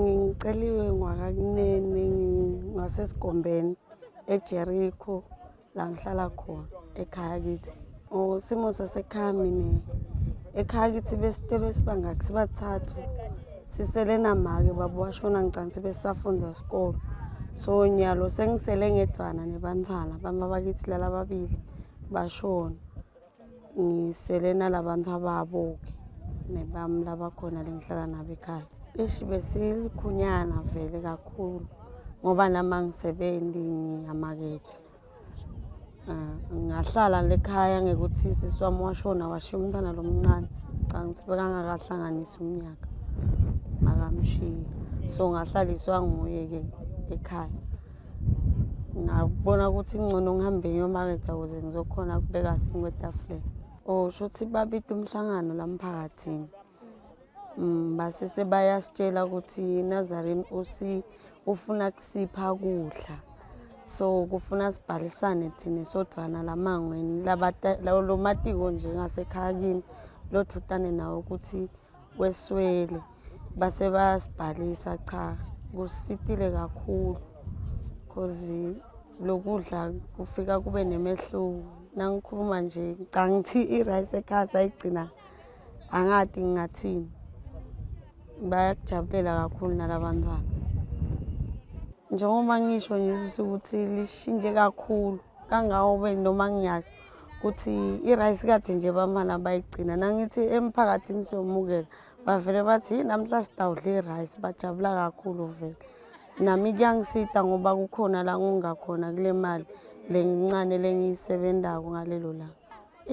Ngiceliwe ngwakaKunene ngaseSigombeni eJericho la ngihlala khona ekhaya kithi. Oh, isimo sasekhaya mina ekhaya kithi besitelwe sibangaki sibathathu sisele namake baba washona ngicansi besisafundza isikolo so nyalo sengisele ngedvwana nebantfwana bami bakithi lala babili bashona ngisele nalabantfu babo-ke nebami labakhona lengihlala nabo ekhaya ish besilikhunyana vele kakhulu ngoba nami angisebenzi ngiyamaketha um ngahlala lekhaya ngekuthi sisi wami washona washiya umntwana lomncane cha ngithi bekangakahlanganisi umnyaka makamshiya so ngahlaliswa nguye-ke ekhaya ngabona ukuthi ngcono ngihambe ngiyomaketha ukuze ngizokhona ukubeka sinkwa etafuleni o shuthi babita umhlangano la mphakathini um base sebayasitshela ukuthi Nazarene usi ufuna kusipha kudla so kufuna sibhalisane thina sodvwana lamangweni lo matiko nje ngasekhaya kini lothutane nawo ukuthi kweswele base bayasibhalisa cha kusitile kakhulu cause lokudla kufika kube nemehluko nangikhuluma nje cha ngithi i-rice ekhaya sayigcina angati ngingathini bayakujabulela kakhulu nalabantwana njengoba ngisho nje ukuthi lishintshe kakhulu kangangoba noma ngiyasho ukuthi i-rice kade nje bamana bayigcina nangithi emphakathini siyomukela bavele bathi yini namhla sitawudla i-rice bajabula kakhulu vele nami kuyangisita ngoba kukhona la ngingakhona kule mali lencane lengiyisebentako ngalelo langa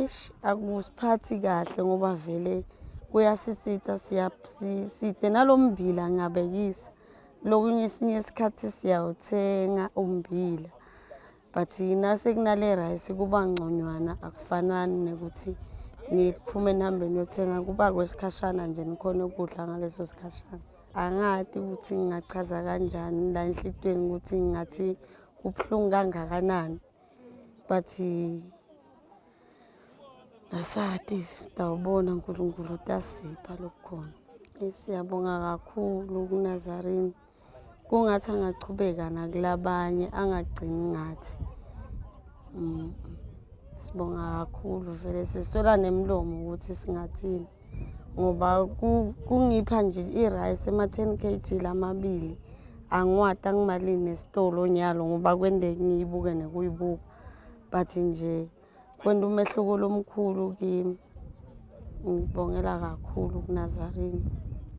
ish akusiphathi kahle ngoba vele kuyasisita side nalo mbila ngingabekisa lokunye esinye isikhathi siyawuthenga umbila but nasekunale rice kuba ngconywana akufanani nekuthi niphume nihambe niyothenga kuba kwesikhashana nje nikhone ukudla ngaleso sikhashana angati ukuthi ngingachaza kanjani la enhlitweni ukuthi ngingathi kubuhlungu kangakanani but asati sitawubona uNkulunkulu utasipha lokukhona siyabonga kakhulu kuNazarene kungathi angachubeka nakulabanye angagcini ngathi mm. sibonga kakhulu vele siswela nemilomo ukuthi singathini ngoba kungipha nje i-rice ema-10 kg lamabili angiwati angimalini nesitolo nyalo ngoba kwende ngiyibuke nekuyibuka but nje kwenta umehluko lomkhulu kimi ngibongela kakhulu kuNazarene.